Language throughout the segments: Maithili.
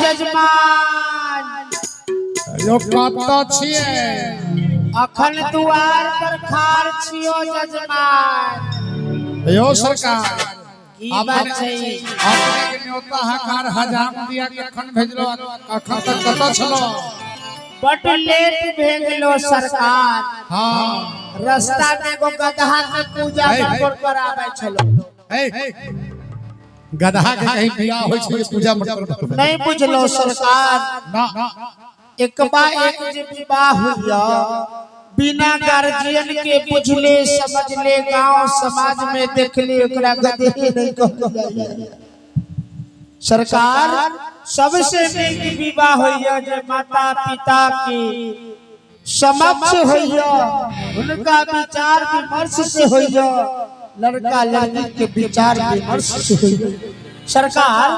जजमान। यो कतऽ छियै? अखन दुआर पर खार छियो जजमान। यो सरकार, की अपने बात छै? अपने के न्योता हकार हजाम दिया कखन भेजलो, अखन तक कतऽ छलो? बड लेट भे गेलो सरकार। हाँ। रास्ता में एगो गदहा के पूजा मटकोर कराबै छलो। ए, गदहा के कहीं बियाह होइ छै पूजा मटकोर? नहीं बुझलो सरकार। ना। एक बा एक जे विवाह होइया बिना गार्जियन के बुझले समझले गांव समाज में देखले, ओकरा गदहे नहीं कहल जाइए सरकार। सबसे नीक विवाह होइया जे माता पिता के समक्ष होइया, उनका विचार विमर्श से होइया, लड़का लड़की के विचार विमर्श से होइया। सरकार,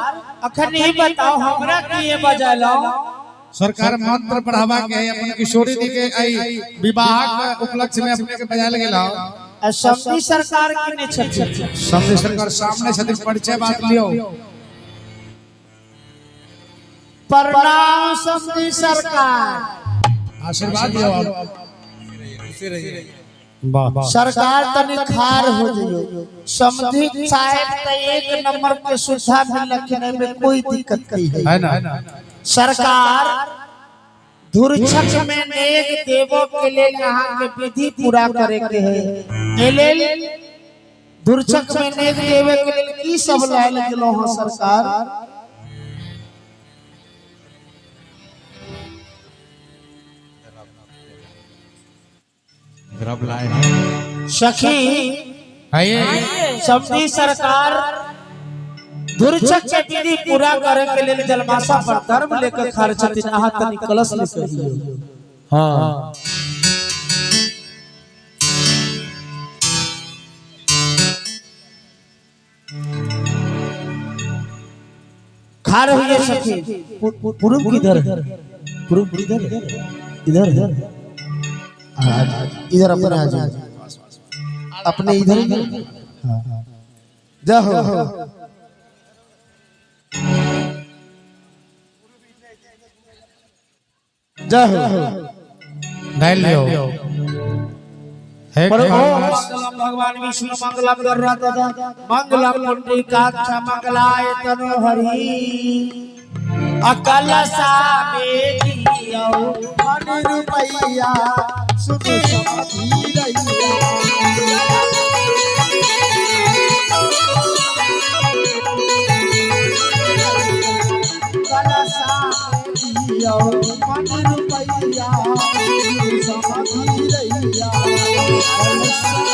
अखन ही बताओ हमरा किए बजेलौं? सरकार, मंत्र पढ़ावा के है। अपन किशोरी जी के आई विवाह के उपलक्ष्य में अपने के बजायल गेल। समधी सरकार की नहीं छथिन? समझे सरकार सामने छथिन, परिचय बात लियो। प्रणाम समधी सरकार। आशीर्वाद दियो आप। वाह। सरकार, तनी खार हो जइयो। समधी साहेब त एक नंबर के सुविधा मिलखिन में कोई दिक्कत नहीं है। है ना? सरकार, धुरछक में नेग देवो के लेल अहाँ के विधि पूरा करे के है। ए लेल धुरछक में नेग देवे के लेल की सब लायल गेलो हँ सरकार? द्रव लाए हैं। सखी, है। समधी सरकार धुरछक के विधि पूरा करे के लेल जलमासा पर धर्म लेकर खार छथिन। अहाँ तनी कलश लेकर लियौ। हाँ। खार होइए सखी। पूर्व किधर है? पूर्व किधर है? इधर है। इधर अपने आ जाओ, अपने इधर ही। हाँ। जय हो। जय हो। डाल लियो है। पर ओम मंगलम भगवान विष्णु मंगलम गरुड़ध्वज मंगलम पुंडरीकाक्ष मंगलाय तनो हरि। अकल सामे दियौ मन रुपैया सुन समाधि रैया। कलशा में दियौ मन रुपैया सुन समाधि रैया। कलशा